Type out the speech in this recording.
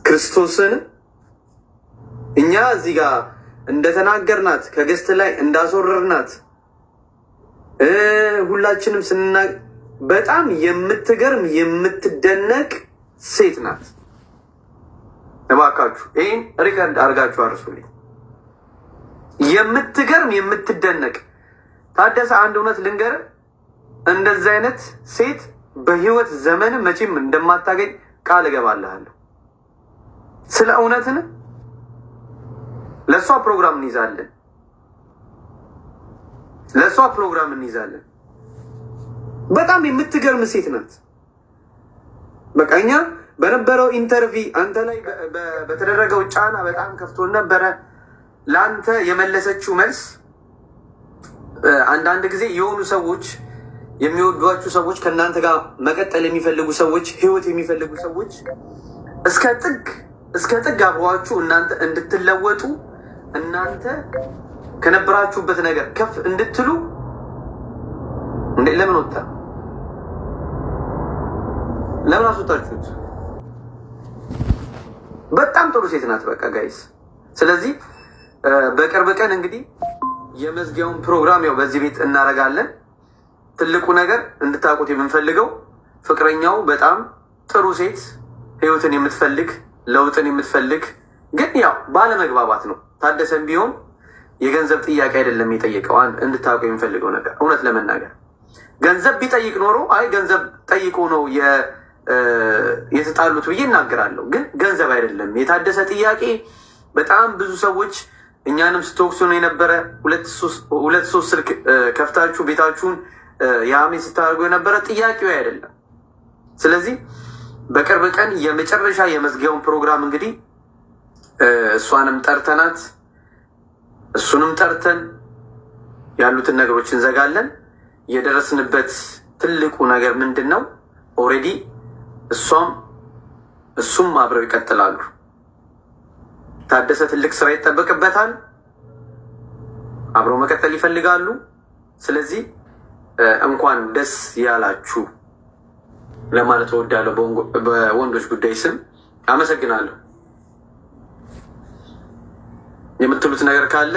ክርስቶስን እኛ እዚህ ጋር እንደተናገርናት፣ ከ guest ላይ እንዳስወረርናት፣ ሁላችንም ስንና በጣም የምትገርም የምትደነቅ ሴት ናት። እባካችሁ ይህን record አድርጋችሁ አርሱልኝ። የምትገርም የምትደነቅ፣ ታደሰ፣ አንድ እውነት ልንገር፣ እንደዚህ አይነት ሴት በህይወት ዘመን መቼም እንደማታገኝ ቃል እገባልሃለሁ። ስለ እውነትን ለእሷ ፕሮግራም እንይዛለን፣ ለእሷ ፕሮግራም እንይዛለን። በጣም የምትገርም ሴት ናት። በቃ እኛ በነበረው interview አንተ ላይ በተደረገው ጫና በጣም ከፍቶን ነበረ። ለአንተ የመለሰችው መልስ፣ አንዳንድ ጊዜ የሆኑ ሰዎች፣ የሚወዷችሁ ሰዎች፣ ከእናንተ ጋር መቀጠል የሚፈልጉ ሰዎች፣ ህይወት የሚፈልጉ ሰዎች እስከ ጥግ እስከ ጥግ አብረዋችሁ እናንተ እንድትለወጡ፣ እናንተ ከነበራችሁበት ነገር ከፍ እንድትሉ፣ እንዴ ለምን ወጣ? ለምን አስወጣችሁት? በጣም ጥሩ ሴት ናት። በቃ guys፣ ስለዚህ በቅርብ ቀን እንግዲህ የመዝጊያውን ፕሮግራም ያው በዚህ ቤት እናደርጋለን። ትልቁ ነገር እንድታውቁት የምንፈልገው ፍቅረኛው በጣም ጥሩ ሴት፣ ህይወትን የምትፈልግ፣ ለውጥን የምትፈልግ፣ ግን ያው ባለመግባባት ነው። ታደሰም ቢሆን የገንዘብ ጥያቄ አይደለም የጠየቀው። አንድ እንድታውቁ የምፈልገው ነገር፣ እውነት ለመናገር ገንዘብ ቢጠይቅ ኖሮ አይ ገንዘብ ጠይቆ ነው የተጣሉት ብዬ እናገራለሁ። ግን ገንዘብ አይደለም የታደሰ ጥያቄ። በጣም ብዙ ሰዎች እኛንም ስትወቅሱ ነው የነበረ። ሁለት ሶስት ስልክ ከፍታችሁ ቤታችሁን የአሜ ስታደርጉ የነበረ ጥያቄው አይደለም። ስለዚህ በቅርብ ቀን የመጨረሻ የመዝጊያውን ፕሮግራም እንግዲህ እሷንም ጠርተናት እሱንም ጠርተን ያሉትን ነገሮች እንዘጋለን። የደረስንበት ትልቁ ነገር ምንድን ነው? Already እሷም እሱም አብረው ይቀጥላሉ። ታደሰ ትልቅ ስራ ይጠበቅበታል። አብረው መቀጠል ይፈልጋሉ። ስለዚህ እንኳን ደስ ያላችሁ ለማለት እወዳለሁ። በወንዶች ጉዳይ ስም አመሰግናለሁ። የምትሉት ነገር ካለ